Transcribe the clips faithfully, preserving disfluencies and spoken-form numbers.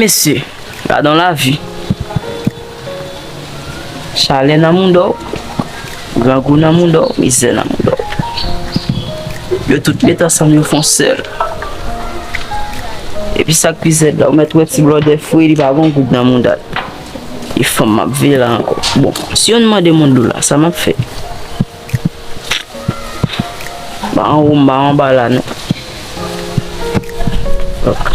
Mesye, gadon lavi. Chalè nan moudòw, grangou nan moudòw, mizè nan moudòw. Yo tout met ansanm, yo fè yon sèl. Epi sa k pi zèd la, ou mèt wè ti blòdè fre, li pa gon goud nan mouda l. E fanm m ap veye la ankò. Bon, si youn mande m yon dola, sa m ap fè? Ba anwo, m ba anba la non. Ok.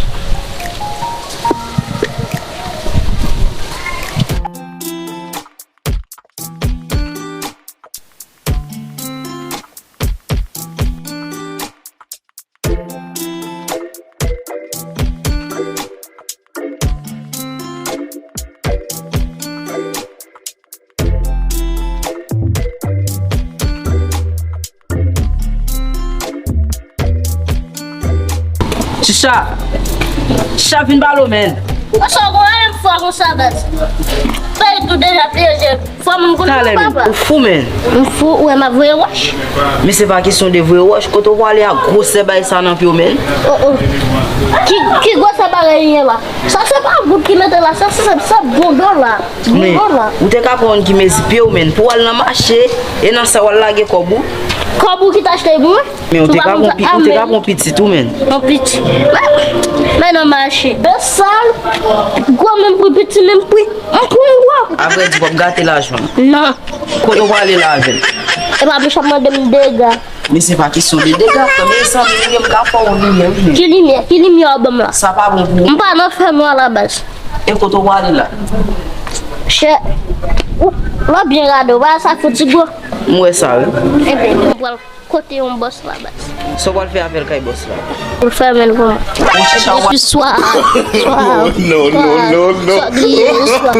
Chicha! Chicha, vin pale w, menn. Konsa w konn ale m fò konsa, baz. Fè tou deja pliye je. Fò moun konnen. Talè, menn, papa. Ou fou, menn. M fou, ou wè m ap voye wòch. Men se pa kesyon de voye wòch. Kote w prale a, gwosè bagay sa nan pye w, menn? Oh, oh. Ki, ki gwosè bagay li ye la? Sa se pa goud ki mete la, sa se, se, se bon dola. Men, ou te ka pran youn ki mezi pye w, menn, pou w al nan mache, e nan sa w al lage kòb ou. Kòb ou ki t achte pou mwen? Men ou te ka pran pi-, ou te ka pran pitit ou, menn. Yon pitit. Men, men nan mache. De sal, gwo menm pri, piti menm pri. M pran gwo. Avrèdi, w ap gate lajan. Non. Kote w prale la avè l? E pa mechan mande m dega. Men se pa kesyon de dega, frè. Men zanmi, m gen m ka fè w limyè, wi, men. Ki limyè? Ki limyè w ban m la? Sa pa bon pou ou. M pa nan fènwa la, baz. E kote w prale la? Chè, ou, lò byen gade, w pa sa fouti gwo. M wè sa, wi. Enben, m pral kote yon bòs la, baz. Sa w pral fè avè l kay bòs la? Pou l fèmen l pou mwen. Bon, chicha, w a... Depi swa, swa, non, non, swa, non, non, swa griye, swa.